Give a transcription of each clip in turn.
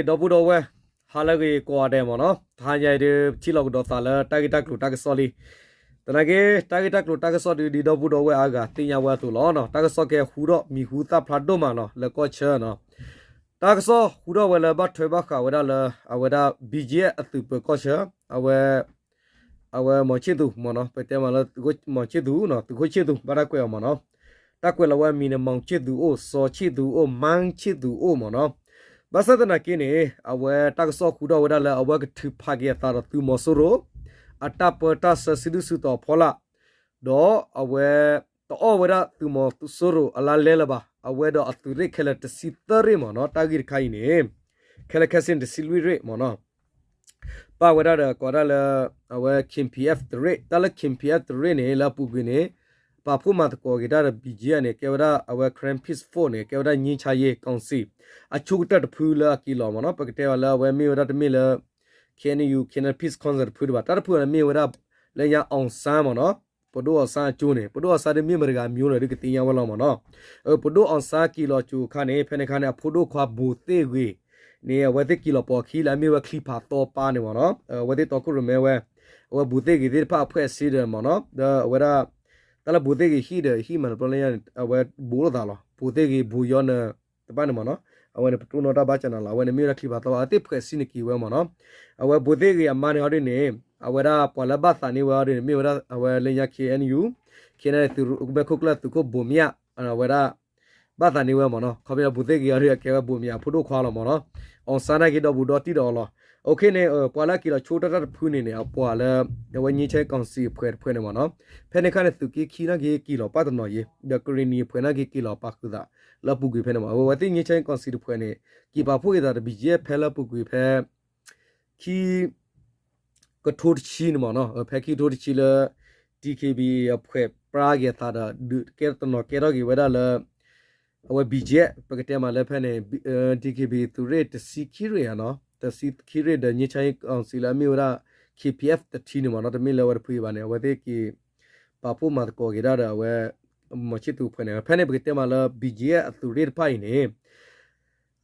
ဒီပုၢ်ဒီဝဲၢ်, ဟါလၢအဂ့ၤကိးဂၤဒဲးမ့ၢ်နီၤ, တဟါညါအံၤဒုး ထံၣ်လိာ်ကဒီးသးလၢတၢ်ဂ့ၢ်တၢ်ကျိၤတၢ်ကစီၣ်လံ. သနာ်က့ တၢ်ဂ့ၢ်တၢ်ကျိၤတၢ်ကစီၣ်ဒုး ဒ်ဒီပုၢ်ဒီဝဲၢ်အါဂၤသ့ၣ်ညါဝဲအသိးလီၤနီၤ, တၢ်ကစီၣ်ကဲဟူထီၣ်မံၤဟူသၣ်ဖျါဒိၣ်မးနီၤ လၢကီၢ်ဆၢနီၤ. တၢ်ကစီၣ်ဟူထီၣ်ဝဲလၢဘၣ်ထွဲဘၣ်ဃးဝဲဒၣ်လၢ အဝဲဒၣ် ဘံၣ်ကၠံၣ်အဲၣ် အသုးပၢၤကီၢ်ဆၢ, အဝဲ အဝဲ မောင်ချစ်သူ မ့ၢ်နီၤ, ပတဲမးလၢ မောင်ချစ်သူနီၤ, သုးခိၣ်ချစ်သူ ဘၣ်တၢ်ကွဲးအီၤမ့ၢ်နီၤ. တၢ်ကွဲးလီၤဝဲအမံၤန့ၣ် မောင်ချစ်သူအိၣ်, စီၤချစ်သူအိၣ်, မန်းချစ်သူအိၣ် မ့ၢ်နီၤ. ဘၣ်ဆၣ်သနာ်က့န့ၣ် အဝဲတၢ်ကစီၣ်ဟူထီၣ်ဝဲဒၣ်လၢ အဝဲကထုးဖးက့ၤအသးဒီးသုးမီၤစိရိၤ အတၢ်ပၢတၢ်ဆှၢစုဒုၣ်စုတီၤအဖီလာ်, ဒီးအဝဲ တအီၣ်ဝဲဒၣ်သုးမီၤစိရိၤအလါလဲလၢၤဘၣ်, အဝဲဒီးအသုးရ့ၣ်ခဲလၢာ်တဆံသၢရ့ၣ်မ့ၢ်နီၤ, တၢ်ဂ့ၢ်တခါအံၤန့ၣ် ခဲလၢာ်ခဲဆ့န့ၣ် တဆံလွံၢ်ရ့ၣ်မ့ၢ်နီၤ. ပာ်ဝဲဒၣ်ဒီးကိးဒၣ်လၢ အဝဲ K N P F တရ့ၣ်, တၢ်လၢ K N P F တရ့ၣ်န့ၣ် လၢအပူၤကွံာ်န့ၣ် ပာ်ဖှိၣ်မၤသကိးက့ၤတၢ်ဒီး ဘံၣ်ကၠံၣ်အဲၣ် န့ၣ် ကဲဝဲဒၣ်အဝဲ Karen Peace Force န့ၣ် ကဲဝဲဒၣ် ငြိမ်းချမ်းရေးကောင်စီ အဆိကတၢၢ်တဖုလၢအက့ၤလီၤမ့ၢ်နီၤ, ပကတဲအီၤလၢအဝဲမ့ၢ်ဝဲဒၣ်တမ့ၢ်လၢ K N U Karen Peace Council တဖုဒံးဘၣ်, တၢ်တဖုန့ၣ်မ့ၢ်ဝဲဒၣ် လၢညါ အောင်ဆန်း မ့ၢ်နီၤ, ပဒိၣ် အောင်ဆန်း အကၠိန့ၣ်, ပဒိၣ် အောင်ဆန်း ဒုးမ့ၢ်မတၤတဂၤမံၤလဲၣ်ဒုးကသ့ၣ်ညါဝဲလီၤမ့ၢ်နီၤ. ပဒိၣ် အောင်ဆန်း က့ၤလီၤကၠိအခါန့ၣ် ဖဲန့ၣ်အခါန့ၣ် အဖိဒိၣ်ခွါ ဘိၣ်သ့ၣ်ဂ့ၤ န့ၣ် အဝဲသ့ၣ်က့ၤလီၤပိာ်အခံလၢအမ့ၢ်ဝဲချံဖးသီပၢ်န့ၣ်မ့ၢ်နီၤ, အဝဲသ့ၣ်တီခိၣ်ရိၣ်မဲဝဲ, အဝဲဘိၣ်သ့ၣ်ဂ့ၤသ့ၣ်တဖၣ်အဖှဲးစ့ဒီးမ့ၢ်နီၤ, ဒီးအဝဲဒၣ် တၢ်လၢဘိၣ်သ့ၣ်ဂ့ၤဟံၣ်ဒီးဟံၣ်မၤတဘျီလၢညါန့ၣ် အဝဲဘိၣ်လိာ်သးလီၤ, ဘိၣ်သ့ၣ်ဂ့ၤ ဘိၣ်ယီနၢၤ တဖၣ်န့ၣ်မ့ၢ်နီၤ, အဝဲန့ၣ်ပတိၢ်နီၣ်တၢ်ဘၣ်ကၠးနၤလီၤ, အဝဲန့ၣ်မ့ၢ်ဝဲဒၣ်ချံဖးသီပၢ် အဝဲသ့ၣ်ဖှဲးစ့န့ၣ်က့ၤဝဲမ့ၢ်နီၤ. အဝဲဘိၣ်သ့ၣ်ဂ့ၤအမါန့ၣ်ဟီဒ်န့ၣ် အဝဲဒၣ်ပှၤလၢဘၣ်သးန့ၢ်ဝဲဟီဒ်န့ၣ် မ့ၢ်ဝဲဒၣ်အဝဲလၢညါ K N U, K N U သုးခိၣ်ဘိၣ်မၠး, အဝဲဒၣ် ဘၣ်သးန့ၢ်ဝဲမ့ၢ်နီၤ, ခီပညီဘိၣ်သ့ၣ်ဂ့ၤအီၤဒုးအကဲဝဲဘိၣ်မၠးအဖိဒိၣ်ခွါလီၤမ့ၢ်နီၤ, အောင်ဆန်း န့ၣ်က့ၤဒီဘူးဒီတံၢ်ဒီးအီၤလီၤ. အဃိန့ၣ် ပှၤလၢအက့ၤလီၤဆိတၢ်တၢ်တဖုန့ၣ်န့ၣ် အပှၤလၢ အဝဲ ငြိမ်းချမ်းရေးကောင်စီ အဖွဲ့တဖုန့ၣ်မ့ၢ်နီၤ, ဖဲန့ၣ်အခါန့ၣ် သုးက့ခံနာ်က့က့ၤလီၤပၢ်တနီၤယ့ၤ, ဒီးကရ့ၣ်နံၤအဖွဲ့နာ်က့က့ၤလီၤပာ်ဃုာ်သး လၢအပူၤကွံာ်ဖဲန့ၣ်မ့ၢ် အဝဲသ့ၣ် ငြိမ်းချမ်းရေးကောင်စီ တဖုန့ၣ် က့ၤပာ်ဖှိၣ်က့ၤသးဒီး ဘံၣ်ကၠံၣ်အဲၣ် ဖဲလၢအပူၤကွံာ်ဖဲ ခံ ကထိတဆံန့ၣ်မ့ၢ်နီၤ, ဖဲခံကထိတဆံလၢ T K B အဖွဲ့ပြါက့ၤအသးဒီး ကဲတနီၤကဲထီၣ်က့ၤဝဲဒၣ်လၢ အဝဲ ဘံၣ်ကၠံၣ်အဲၣ် ပကတဲမးလၢဖဲန့ၣ် T K B သုးရ့ၣ်တဆံခံရ့ၣ်ဧါနီၤ, တဆံခံရ့ၣ်ဒီး ငြိမ်းချမ်းရေးကောင်စီ လၢအမ့ၢ်ဝဲဒၣ် K P F တထံန့ၣ်မ့ၢ်နီၤ, တမ့ၢ်လၢအဝဲတဖုအံၤဘၣ်န့ၣ် အဝဲသ့ၣ်က့ၤ ပာ်ဖှိၣ်မၤသကိးက့ၤဒၣ်ဒီးအဝဲ မောင်ချစ်သူ အဖွဲ့န့ၣ်, ဖဲန့ၣ်ပကတဲမးလၢ ဘံၣ်ကၠံၣ်အဲၣ် အသုးရ့ၣ်တဖၣ်အံၤန့ၣ်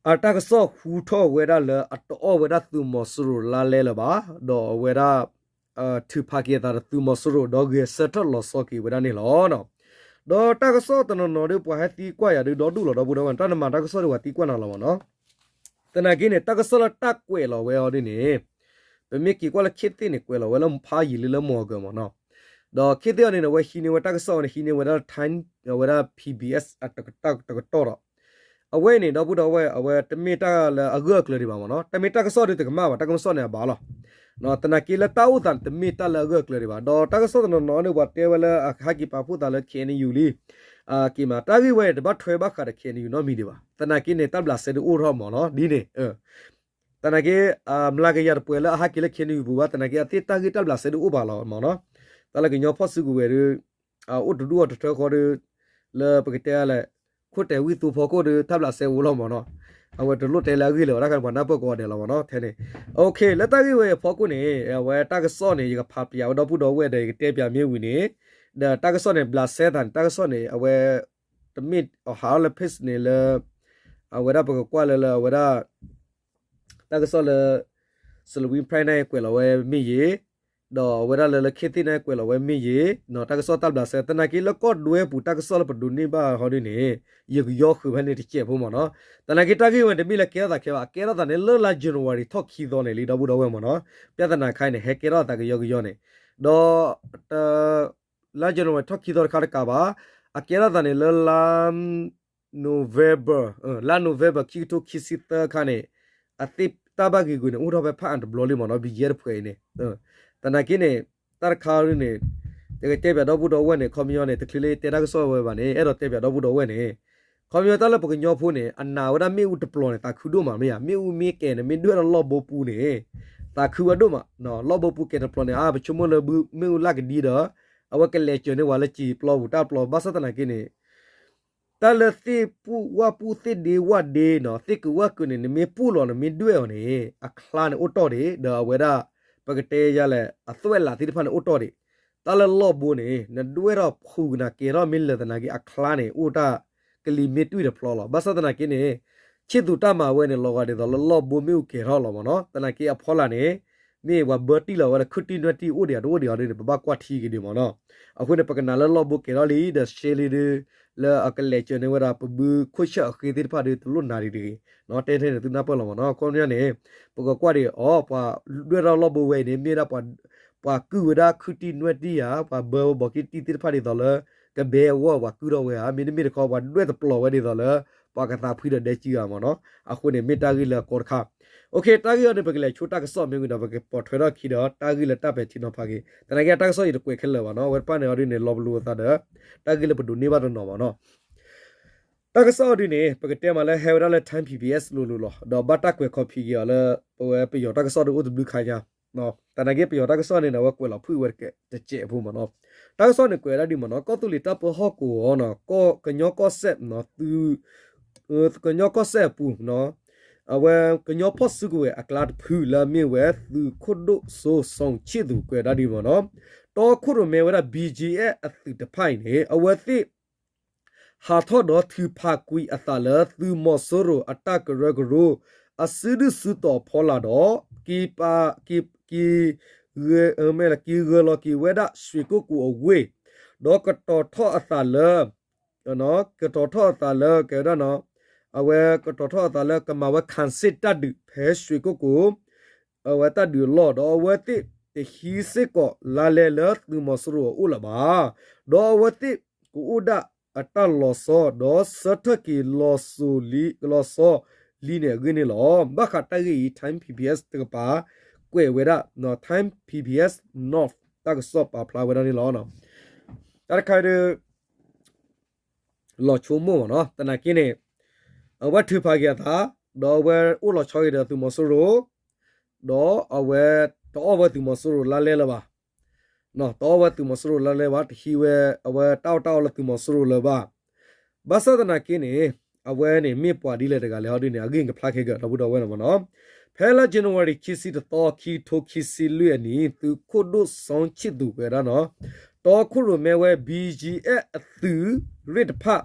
အတၢ်ကစီၣ်ဟူထီၣ်ဝဲဒၣ်လၢအတအီၣ်ဝဲဒၣ်သုးမီၤစိရိၤလါလဲလၢၤဘၣ်, ဒီးအဝဲဒၣ် ထုးဖးက့ၤအသးဒီးသုးမီၤစိရိၤ ဒီးဂဲၤဆၢထၢၣ်လီၤဆီက့ၤဝဲဒၣ်န့ၣ်လီၤ. ဒီးတၢ်ကစီၣ်တနီၤနီၤဒုး ပှၤဟဲသံကွၢ်ယၤဒုး ဒီဒူၣ်လီၤ ဒီပုၢ်ဒီဝဲၢ်, တၢ်နမၤတၢ်ကစီၣ်ဒုး ပှၤသံကွၢ်နၤလီၤမ့ၢ်နီၤ. သနာ်က့န့ၣ် တၢ်ကစီၣ်လၢတၢ်ကွဲးလီၤဝဲအီၤဒ်န့ၣ် ပမ့ၢ်က့ၤကွၢ်လၢခ့သ့ၣ်န့ၣ် ကွဲးလီၤဝဲလၢဖးယံာ်လံလၢမီၢ်အဂၢၢ်မ့ၢ်နီၤ. ဒီးခ့သ့ၣ်အီၤန့ၣ် အဝဲဟံးန့ၢ်ဝဲတၢ်ကစီၣ်ဝဲန့ၣ် ဟံးန့ၢ်ဝဲဒၣ် ဝဲဒၣ် P B S တကတီၢ်ဒီး အဝဲအံၤန့ၣ် ဒီပုၢ်ဒီဝဲၢ် အဝဲတမ့ၢ်တၢ်လၢအဂၢၢ်အကျၢၤဒံးဘၣ်မ့ၢ်နီၤ, တၢ်မ့ၢ်တၢ်ကစီၣ်ဒုးတကမၣ်ဘၣ်, တၢ်ကစီၣ်န့ၣ်အဘၣ်လီၤ. သနာ်က့လၢတၢ်အိၣ်သးန့ၣ် တမ့ၢ်တၢ်လၢအဂၢၢ်အကျၢၤဒံးဘၣ်, ဒီးတၢ်ကစီၣ်တနီၤနီၤန့ၣ် ပှၤတဲဝဲလၢအဟဲက့ၤပာ်ဖှိၣ်သးလၢ K N U လံ က့ၤမး တၢ်ဂ့ၢ်ဝဲအံၤ တဘၣ်ထွဲဘၣ်ဃးဒီး K N U နီတမံၤဒံးဘၣ်, သနာ်က့န့ၣ် တၢ်ဘျးစဲဒုးအိၣ်ထီၣ်မ့ၢ်နီၤ ဒ်န့ၣ် သနာ်က့ မျးကယၤတပှဲၤလၢအဟဲက့ၤလၢ K N U ပူၤဘၣ်, သနာ်က့ အသ့ၣ်တၢ်ဂ့ၢ်တၢ်ဘျးစဲဒုးအိၣ်ဘၣ်လီၤမ့ၢ်နီၤ. တၢ်လၢကညီဖီၣ်စုကဝဲၤဒုး အိၣ်တဒူၣ်အီၤတထၢဃီဒီး လၢပကတဲလဲၣ် ခိၣ်တဲာ်ဝံၣ်သိဖိခိၣ်ဒီး တၢ်ဘျးစဲအိၣ်လီၤမ့ၢ်နီၤ. အဝဲတလိၣ်တဲလၢအဂ့ၢ်လၢၤဘၣ်, တၢ်ခါန့ၣ် ပှၤနၢ်ပၢၢ်ကိးဂၤဒဲးလီၤမ့ၢ်နီၤ ထဲန့ၣ်. လၢတၢ်ဂ့ၢ်ဝဲအံၤအဖီခိၣ်န့ၣ် အဝဲတၢ်ကစီၣ်န့ၣ် ယကဖးပျးဝဲဒီပုၢ်ဒီဝဲၢ်ဒီး ယကတဲပျးမ့ၢ်ဝံၤန့ၣ် ဒီးတၢ်ကစီၣ်န့ၣ် ဘျးစဲသးန့ၣ် တၢ်ကစီၣ်န့ၣ် အဝဲ တမ့ၢ်အဟးထီၣ်လၢ page န့ၣ်လၢ အဝဲဒၣ်ပကကွၢ်လၢလၢအဝဲဒၣ် တၢ်ကစီၣ်လၢ Salween Press န့ၣ်ကွဲးလီၤဝဲမ့ၢ်ယ့ၤ, ဒီးအဝဲဒၣ်လၢလၢခ့သ့ၣ်န့ၣ်ကွဲးလီၤဝဲမ့ၢ်ယ့ၤ, တၢ်ကစီၣ်တၢ်ဘျးစဲ သနာ်က့လၢကီၢ်ဒွဲပူၤတၢ်ကစီၣ်လၢပဒိးန့ၢ်ဘၣ်ဟီဒ်န့ၣ် ယကယီဃုာ်ဖဲန့ၣ်တစဲးဖိမ့ၢ်နီၤ. သနာ်က့တၢ်ဂ့ၢ်ဝဲတမ့ၢ်လၢကဲထီၣ်သးခဲဘၣ်, အကဲထီၣ်သးန့ၣ်လၢလါ January ထီၣ်ခံသီန့ၣ်လံ ဒီပုၢ်ဒီဝဲၢ်မ့ၢ်နီၤ. ပြဿနာခါအံၤန့ၣ် ဟဲကဲထီၣ်သးကယီကယီန့ၣ်, ဒီး လါ January ထီၣ်ခံသီတခါတကးဘၣ်, အကဲထီၣ်သးန့ၣ်လၢလါ November, လါ November ခံကထိခံဆံသၢအခါန့ၣ် အသ့ၣ်တၢ်ဘၣ်ဂ့ၤကွံာ်န့ၣ် အိၣ်ထီၣ်ဖဲဖးအါတဘျီလံမ့ၢ်နီၤ, ဘံၣ်ယဲၢ်တဖှဲးအံၤန့ၣ်. သနာ်က့န့ၣ် တၢ်တခါဒ်န့ၣ် ယကတဲပျးဒီပုၢ်ဒီဝဲၢ်န့ၣ် ခီပညီန့ၣ် တချုးလၢယတဲတၢ်ကစီၣ်ဝဲဘၣ်န့ၣ် အဲၣ်ဒိးတဲပျးဒီပုၢ်ဒီဝဲၢ်န့ၣ် ခီပညီတၢ်လၢပကညီဖိန့ၣ် အနာ်ဝဲဒၣ်မ့ၣ်အူတပျီၤန့ၣ် သးခုဒိၣ်မးမ့ၢ်ဧါ, မ့ၣ်အူမ့ၢ်ကဲၤန့ၣ် မ့ၢ်ဒွဲၣ်ဒီးလီၢ်ဘိပူၤန့ၣ် သးခုဝဲဒိၣ်မး, လီၢ်ဘိပူၤကဲၤတပျီၤန့ၣ် အါ ပဆိကမိၣ်လၢမ့ၣ်အူလၢကဒံဒီး အဝဲကလဲၤစၢၤန့ၢ်ဝဲလၢစံာ်ပျီပူၤတၢ်ပျီ, ဘၣ်ဆၣ်သနာ်က့န့ၣ် တၢ်လၢသ့ၣ်ပူၣ်ဝၣ်ပူၣ် သ့ၣ်ဒ့ဝၣ်ဒ့နီၤ သ့ၣ်ကုာ်ဝၣ်ကုာ်န့ၣ် နမ့ၢ်ပူၣ်လီၤ နမ့ၢ်ဒွဲၣ်အီၤန့ၣ် အချါန့ၣ်အိၣ်တီၢ်ဒံး ဒီးအဝဲဒၣ် ပကတဲယၤလဲၣ် အသွဲၣ်လးသ့ၣ်တဖၣ်န့ၣ်အိၣ်တီၢ်ဒံး. တၢ်လၢလီၢ်ဘိန့ၣ် နဒွဲၣ်ထီၣ်ဖုးကနၤကဲၤထီၣ်မ့ၢ်လၢာ်သနာ်က့ အချါန့ၣ် အိၣ်တၢ်ကလံၤမ့ၢ်တွံၢ်တဖျီလီၤ. ဘၣ်ဆၣ်သနာ်က့န့ၣ် ဆ့ၣ်သူးတၢ်မၤဝဲန့ၣ် လီၤဂာ်ဒ်သိးလၢလီၢ်ဘိမ့ၣ်အူကဲၤထီၣ်လီၤမ့ၢ်နီၤ. သနာ်က့အဖီလာ်န့ၣ် မ့ၢ်ပှၤဘၢတံၢ်လီၤဝဲလၢခုၣ်တံၢ်နွဲၣ်တံၢ်အိၣ်ဒံးဧါတအိၣ်ဒံးဧါဒ်န့ၣ် ပဘၣ်ကွၢ်ထံက့ၤဒံးမ့ၢ်နီၤ. အဃိန့ၣ် ပကနၣ်လၢလီၢ်ဘိကဲၤထီၣ်လံဒီးရှဲလံဒီး လၢအကလဲၤစၢၤန့ၢ်ဝဲဒၣ် ပဘုခိၣ်ဆၢၣ်အဃ့သ့ၣ်တဖၣ်ဒီး တလိၣ်နၤဒံးတဂ့ၤ. တဲထဲန့ၣ်သုနၢ်ပၢၢ်လီၤမ့ၢ်နီၤ. ခီပညီန့ၣ် ပကကွၢ်ဒံးအီၤ ပှၤဒွဲၣ်ထီၣ်လီၢ်ဘိဝဲအံၤန့ၣ် မ့ၢ်ဒၣ် ပှၤကုၢ်ဝဲဒၣ်ခုၣ်တံၢ်နွဲၣ်တံၢ်ဧါ, ပှၤဘၢဝဲဘီးက့တံၢ်သ့ၣ်တဖၣ်ဒ်သိးလၢ ကဘဲအဂီၢ်ပှၤကုၢ်ထီၣ်ဝဲဧါ, မ့တမ့ၢ်တခီ ပှၤဒွဲၣ်တပျီၤဝဲဒ်သိးလၢ ပှၤကသးဖှံဒီးဒဲကုၢ်ဧါမ့ၢ်နီၤ. အဃိန့ၣ် မ့ၢ်တၢ်ဂ့ၢ်လၢအကီတခါ. တၢ်ဂ့ၢ်အံၤန့ၣ် ပကလဲၤဆိတၢ်ကစီၣ်မ့ၢ်ဝံၤဒီး ပကပိာ်ထွဲထီၣ်ခံဒီး တၢ်ဂ့ၢ်လၢတၢ်ပဲာ်ထံနီၤဖးက့ၤ. သနာ်က့အတၢ်ကစီၣ်အံၤတကွဲးခဲလၢာ်ဘၣ်နီၤ. အဝဲတဖၣ်န့ၣ်အီၤဒ်န့ၣ် လီၤပလိာ်အသးဒီး တၢ်ဂ့ၢ်လၢပဒိးန့ၢ်ဘၣ်တနီၤမ့ၢ်နီၤ. တၢ်ကစီၣ်အီၤဒ်န့ၣ် ပကတဲမးလၢဟဲဝဲဒၣ်လၢ Time PBS လိၤလိၤလီၤ. ဒီးဘၣ်တၢ်ကွဲးခီဖံးက့ၤအီၤလၢ ပဝဲပယီၤတၢ်ကစီၣ်ဒီးအိၣ်တဘျုးခါညါ. သနာ်က့ပယီၤတၢ်ကစီၣ်န့ၣ် အဝဲကွဲးလီၤဖုၣ်ဝဲတစဲးဖိမ့ၢ်နီၤ. တၢ်ကစီၣ်န့ၣ်ကွဲးဒၣ်ဒ်မ့ၢ်နီၤ, ကီၢ်သူလ့ၤတၢ်ပၢဟီၣ်ကဝီၤနီၤ, ကညီကီၢ်စဲၣ် ကညီကီၢ်စဲၣ်အပူၤ အဝဲကညီဖီၣ်စုကဝဲၤအကျါတဖုလၢအမ့ၢ်ဝဲသုးခိၣ်ဒိၣ်စိစီၤဆ့ၣ်သူးကွဲးဒၣ်ဒ်မ့ၢ်နီၤ, တီခိၣ်ရိၣ်မဲဝဲဒၣ် ဘံၣ်ကၠံၣ်အဲၣ် အသုးတဖၣ်အံၤန့ၣ် အဝဲသ့ၣ် ဟးထီၣ်ဒီးထုးဖးကွံာ်အသးလၢသုးမီၤစိရိၤအတၢ်ကရၢကရိ အစုဒုၣ်စုတီၤအဖီလာ်ဒီး က့ၤ က့ၤဂၢၢ်လီၤက့ၤဝဲဒၣ် ရွှေကုက္ကိုအဝ့ၢ်, ဒီးကတီၤထီၣ်အသးလၢ ကတီၤထီၣ်အသးလၢ ကဲဝဲဒၣ် အဝဲကတီၤထီၣ်အသးလၢကမၤဝဲ ခံစစ် တၢ်ဒုးဖဲ ရွှေကုက္ကို အဝဲတၢ်ဒုးအလီၢ်, ဒီးအဝဲသ့ၣ်တဟံးစ့ၢ်ကီးလါလဲလၢသုးမီၤစိရိၤအအိၣ်လၢၤဘၣ်. ဒီးအဝဲသ့ၣ်ကအိၣ်ဒၣ်အတၢ်လီၤဆီ ဒီးဆၢထၢၣ်က့ၤလီၤဆီလံ လီၤဆီလံန့ၣ်အဂ့ၢ်န့ၣ်လီၤ. ဘၣ်ဃးတၢ်ဂ့ၢ်အံၤ Time PBS တကပၤ ကွဲးဝဲဒၣ် Time PBS North တၢ်ကစီၣ်ပာ်ဖျါဝဲဒၣ်န့ၣ်လီၤ. တၢ်တခါဒီး လီၤဆိကမိၣ်မ့ၢ်နီၤ, သနာ်က့န့ၣ် အဝဲထုးဖးက့ၤအသး, ဒီးအဝဲအိၣ်လီၤဆီက့ၤဒီးသုးမီၤစိရိၤ, ဒီးအဝဲတအီၣ်ဝဲသုးမီၤစိရိၤလါလဲလၢၤဘၣ်, တအီၣ်ဝဲသုးမီၤစိရိၤလါလဲဘၣ်, တဟံးဝဲ အဝဲတၢ်အီၣ်တၢ်အီလၢသုးမီၤစိရိၤလၢၤဘၣ်. ဘၣ်ဆၣ်သနာ်က့န့ၣ် အဝဲန့ၣ်မ့ၢ်ပှၤဒ်လဲၣ်တဂၤလဲၣ်ဟီဒ်န့ၣ် အဂ့ၢ်ကဖျါခဲကဒီပုၢ်ဒီဝဲၢ်န့ၣ်မ့ၢ်နီၤ. ဖဲလါ January ခံဆံတသီ ခံထိခံဆံလွံၢ်အနံၤ သုးခိၣ်ဒိၣ်စီဆ့ၣ်သူးကွဲးဒၣ်နီၤ, တီခိၣ်ရိၣ်မဲဝဲ ဘံၣ်ကၠံၣ်အဲၣ် အသုးရ့ၣ်တဖၣ်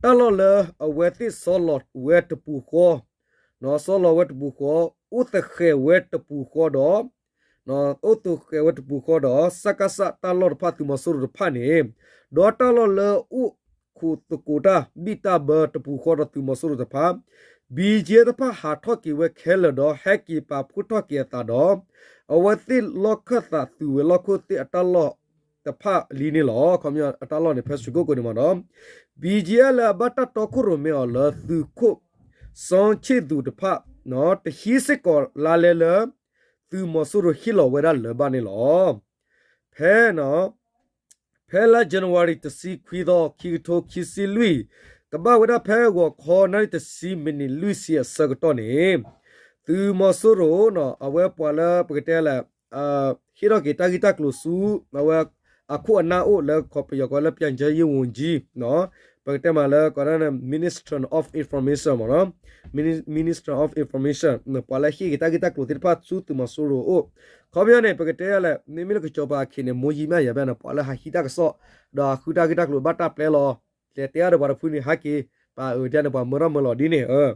တၢ်လီၢ်လၢအဝဲသ့ၣ်ဆီလီၤဝဲတပူၤဃီ ဆီလီၤဝဲတပူၤဃီ, အိၣ်သဃဲးဝဲတပူၤဃီဒီး အိၣ်သဃဲးဝဲတပူၤဃီဒီး စကစ တၢ်လီၢ်တဖၣ်သုးမီၤစိရိၤတဖၣ်န့ၣ်, ဒီးတၢ်လီၢ်လၢအိၣ်ခိးသကိးတၢ်ဘံၣ်တၢ်ဘၢတပူၤဃီဒီးသုးမီၤစိရိၤတဖၣ်, ဘံၣ်ကၠံၣ်အဲၣ် တဖၣ်ဟးထီၣ်က့ၤဝဲခဲလၢာ်ဒီးဟဲက့ၤပာ်ဖှိၣ်ထီၣ်က့ၤအသးဒီး အဝဲသ့ၣ်လီၢ်ခၢၣ်သးသုးဝဲၤလီၢ်ခိၣ်သ့ၣ်အတၢ်လီၢ်တဖၣ်လံန့ၣ်လီၤ. ခီပညီအတၢ်လီၢ်န့ၣ် ဖဲရွှေကုက္ကိုန့ၣ်မ့ၢ်နီၤ, ဘံၣ်ကၠံၣ်အဲၣ် လၢအဘၣ်တၢ်တီခိၣ်ရိၣ်မဲအီၤလၢသုးခိၣ် စီဆ့ၣ်သူးတဖၣ် တဟံးစ့ၢ်ကီးလါလဲလၢ သုးမီၤစိရိၤဟ့ၣ်လီၤဝဲဒၣ်လၢၤဘၣ်န့ၣ်လီၤ. ဖဲ ဖဲလါ January တဆံခွံသီ ခံကထိခံဆံလွံၢ်, ကဘၣ်ဝဲဒၣ်ဖဲဂီၤခီနၣ်ရံၣ်တဆံ မံးနံးလွံၢ်ဆံအဆၢကတီၢ်န့ၣ်, သုးမီၤစိရိၤ အဝဲပှၤလၢပကတဲလဲၣ် ဟ့ၣ်ထီၣ်က့ၤတၢ်ဂ့ၢ်တၢ်ကျိၤဆူ အဝဲအခိၣ်အနၢ်အိၣ်လၢကီၢ်ပယီၤကိးလၢ ပြန်ကြားရေးဝန်ကြီး ပကတဲမးလၢကိးဒၣ်န့ၣ် Minister of Information မ့ၢ်နီၤ, Minister of Information ပှၤလၢဟ့ၣ်က့ၤတၢ်ဂ့ၢ်တၢ်ကျိၤသ့ၣ်တဖၣ်ဆူသုးမီၤစိရိၤအအိၣ်, ခီပညီန့ၣ် ပကတဲလဲၣ် မ့မ့ၢ်လၢကစီၤပၤအခံန့ၣ် မ့ၢ်ယံၤမ့ၢ်ယၤဘၣ်န့ၣ် ပှၤလၢဟးဟံးတၢ်ကစီၣ် ဒီးဃုတၢ်ဂ့ၢ်တၢ်ကျိၤဘၣ်တၢ်ပျဲလီၤ, လဲၤတဲအါဒီးပှၤတဖုန့ၣ် ဟးက့ၤ ပာ်အၢၣ်ဒ်န့ၣ် ပှၤမၢထီၣ်မၢလီၤဒ်န့ၣ်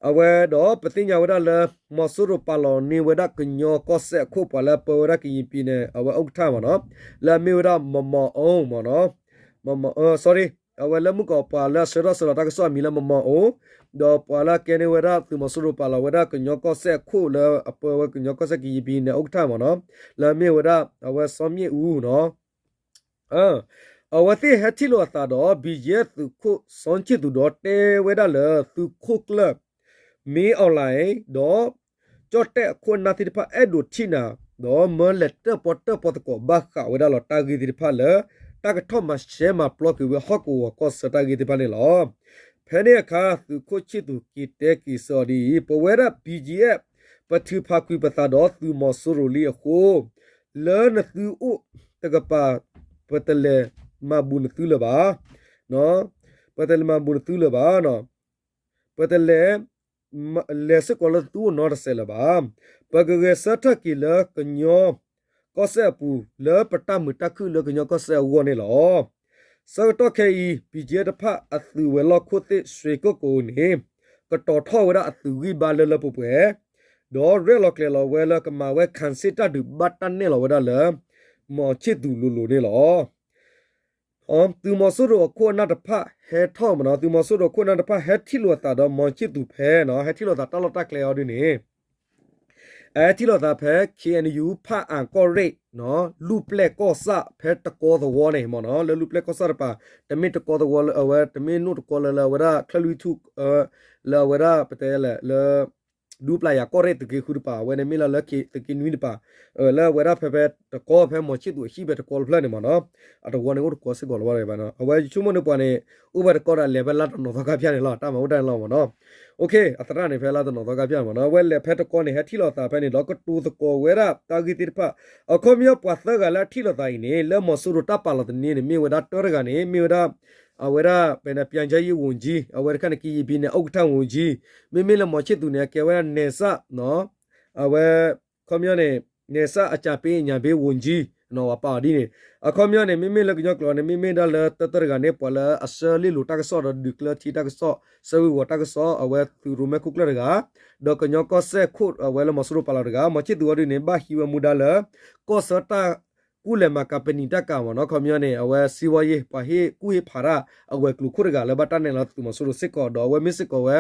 အဝဲဒီးပသ့ၣ်ညါဝဲဒၣ်လၢ မီၤစိရိၤပာ်လီၤန့ၢ်ဝဲဒၣ်ကညီကီၢ်စဲၣ်အခိၣ် ပှၤလၢပၢဝဲဒၣ်ကရင်ပြည်နယ် အဝဲဥက္ကဋ္ဌမ့ၢ်နီၤ, လၢအမ့ၢ်ဝဲဒၣ် မမီၤအူမ့ၢ်နီၤ, မမီၤအူ sorry, အဝဲလၢမုၢ်ကီးပှၤလၢအဆှၢထီၣ်ဆှၢလီၤတၢ်ကစီၣ်အမံၤလၢ မမီၤအူ, ဒီးပှၤလၢအကဲန့ၢ်ဝဲဒၣ်သုးမီၤစိရိၤပာ်လီၤဝဲဒၣ်ကညီကီၢ်စဲၣ်အခိၣ်လၢအပၢဝဲကညီကီၢ်စဲၣ်ကရင်ပြည်နယ် ဥက္ကဋ္ဌမ့ၢ်နီၤ, လၢအမ့ၢ်ဝဲဒၣ်အဝဲစီၤမ့ၣ်အူနီၤ အဝဲသ့ၣ်ဟဲထံၣ်လိာ်အသးဒီး ဘံၣ်ယဲၢ်သုးခိၣ်စီဆ့ၣ်သူးဒီးတဲဝဲဒၣ်လၢသုးခိၣ်ကျၢၢ် မ့ၢ်အီၣ်လဲၣ် ဒီး ကၠီၣ်တဲၣ်အခိၣ်အနၢ်သ့ၣ်တဖၣ်အဲၣ်ဒိးထံၣ်နၤ, ဒီးမၢလဲၤတၢၣ်ပီၣ်တၢၣ်ပီၣ်သကိးဘၣ်ဃးဝဲဒၣ်လီၤတၢ်ဂ့ၢ်သ့ၣ်တဖၣ်လၢ တၢ်ကထီၣ်မၤရှဲမၤပျီက့ၤဝဲဟီၣ်ကဝီၤကီၢ်ဆၢတၢ်ဂ့ၢ်သ့ၣ်တဖၣ်န့ၣ်လီၤ. ဖဲန့ၣ်အခါ သုးခိၣ်ဆ့ၣ်သူးက့ၤတဲက့ၤဆၢအီၤဒ်အံၤ, ပဝဲဒၣ် ဘံၣ်ယဲၢ် ပထုးဖးကွံာ်ပသးဒီးသုးမီၤစိရိၤလံအဃိ, လၢနသုအိၣ်တကပၤ ပတလဲၤမၤဘူးနသုလၢၤဘၣ်, ပတလဲၤမၤဘူးနသုလၢၤဘၣ်, ပတလဲၤ လဲၤစ့ၢ်ကီးလၢသုအိၣ်နီတစဲးလၢၤဘၣ်. ပကဂဲၤဆၢထၢၣ်က့ၤလၢကညီကီၢ်စဲၣ်အပူၤ လၢပတၢ်မုာ်တၢ်ခုၣ်လၢကညီကီၢ်စဲၣ်အဂီၢ်န့ၣ်လီၤ. ဆၢကတီၢ်ခဲအံၤ ဘံၣ်ယဲၢ်တဖၣ်အသုးဝဲၤလီၢ်ခိၣ်သ့ၣ် ရွှေကုက္ကိုန့ၣ် ကတီၤထီၣ်ဝဲဒၣ်အသုးဂံၢ်ဘါလၢလၢပှဲၤပှဲၤ, ဒီးရဲၣ်လီၤကျဲၤလီၤဝဲလၢကမၤဝဲ ခံစစ် တၢ်ဒုးဘၣ်တၢ်နဲၣ်လီၤဝဲဒၣ်လၢ မောင်ချစ်သူ လိၤလိၤန့ၣ်လီၤ. သုးမီၤစိရိၤအခိၣ်အနၢ်တဖၣ်ဟဲထီၣ်မ့ၢ်နီၤ, သုးမီၤစိရိၤအခိၣ်အနၢ်တဖၣ်ဟဲထံၣ်လိာ်အသးဒီး မောင်ချစ်သူ ဖဲနီၤ, ဟဲထံၣ်လိာ်သးတၢ်လီၢ်တၢ်ကျဲအီၤဒ်န့ၣ် အဟဲထံၣ်လိာ်သးဖဲ KNU ဖၣ်အၣ်ကီၢ်ရ့ၣ် လူၢ်ပျဲၢ်ကီၢ်ဆၣ်ဖဲတကီသဝီန့ၣ်မ့ၢ်နီၤ, လၢလူၢ်ပျဲၢ်ကီၢ်ဆၣ်တပၤ, တမ့ၢ်တကီသဝီလၢအဝဲ တမ့ၢ်နိၣ်တကီလၢလၢအဝဲဒၣ် ချၢၣ်လွံၢ်ထူၣ် လၢအဝဲဒၣ် ပတဲလဲၣ် လၢ ဒူပျၢ်ယၤကီၢ်ရ့ၣ်သုးက့ဃုတပၤ, အဝဲန့ၣ်မ့ၢ်လၢလၢသုးက့နွံတပၤ, လၢအဝဲဒၣ်ဖဲဖဲတကီဖဲမောင်ချစ်သူ အဟံၣ်ဖဲတကီတဖျၢၣ်န့ၣ်မ့ၢ်နီၤ, အတဝီန့ၣ်အိၣ်တကီစ့ၢ်ကီးလီၤဘၣ်ဘၣ်နီၤ, အဝဲယဆိကမိၣ်န့ၣ်ပှၤန့ၣ် အိၣ်ဖဲတကီဒီးလဲၤဖဲလါတနီၤသီခါဖၠၣ်န့ၣ်လီၤ, တၢ်မၤအိၣ်တၢ်န့ၣ်လီၤမ့ၢ်နီၤ. အသရၣ်န့ၣ် ဖဲလါတနီၤသီခါဖၠၣ်မ့ၢ်နီၤ, အဝဲလဲၤဖဲတကီန့ၣ် ဟဲထံၣ်လိာ်သးဖဲန့ၣ်ဒီး ကတိၤသကိးဝဲဒၣ်တၢ်ဂ့ၢ်သ့ၣ်တဖၣ်, အခီပညီပှၤသၢဂၤလၢအထံၣ်လိာ်သးအံၤန့ၣ် လၢမီၤစိရိၤတၢ်ပာ်လီၤသန့န့ၣ် မ့ၢ်ဝဲဒၣ်တၢတဂၤန့ၣ် မ့ၢ်ဝဲဒၣ် အဝဲဒၣ် ပန ပြန်ကြားရေးဝန်ကြီး, အဝဲတခါန့ၣ် ကရင်ပြည်နယ် ဥက္ကဋ္ဌ ဝန်ကြီး, မ့မ့ၢ်လၢမောင်ချစ်သူ န့ၣ် အကဲဝဲဒၣ် နယ်စပ် အဝဲ အခီပညီန့ၣ် နယ်စပ်အကြံပေးအညံပေး ဝန်ကြီး ပာ်အီၤဒ်န့ၣ်, အခီပညီန့ၣ် မ့မ့ၢ်လၢကညီကျိာ်န့ၣ် မ့မ့ၢ်ဒၣ်လၢတၢတဂၤန့ၣ် ပှၤလၢအဆှၢလ့ၣ်လိၤတၢ်ကစီၣ်ဒီးဒုးကျၢထံတၢ်ကစီၣ် ဆှၢဝံၤဝီၤတၢ်ကစီၣ် အဝဲသုးရိၣ်မဲခိၣ်ကျၢၢ်တဂၤ, ဒီးကညီကီၢ်စဲၣ်ခိၣ် အဝဲလၢမီၤစိရိၤပာ်လီၤတဂၤ, မောင်ချစ်သူ အီၤဒ်န့ၣ် ဘၣ်ဟံးဝဲမူဒါလၢ ကီၢ်ဆၢတၢ်ကူၣ်လဲၤမၤကၤပနံာ်တၢ်ကၤမ့ၢ်နီၤ, အခီပညီန့ၣ် အဝဲ စီးပွားရေး ပှၤဟ့ၣ်ကူၣ်ဟ့ၣ်ဖးတၢ်အဝဲၤကျိၤခိၣ်တဂၤလၢဘၣ်တၢ်နဲၣ်လီၤသုးမီၤစိရိၤစ့ၢ်ကီး ဒီးအဝဲမ့ၢ်စ့ၢ်ကီးဝဲ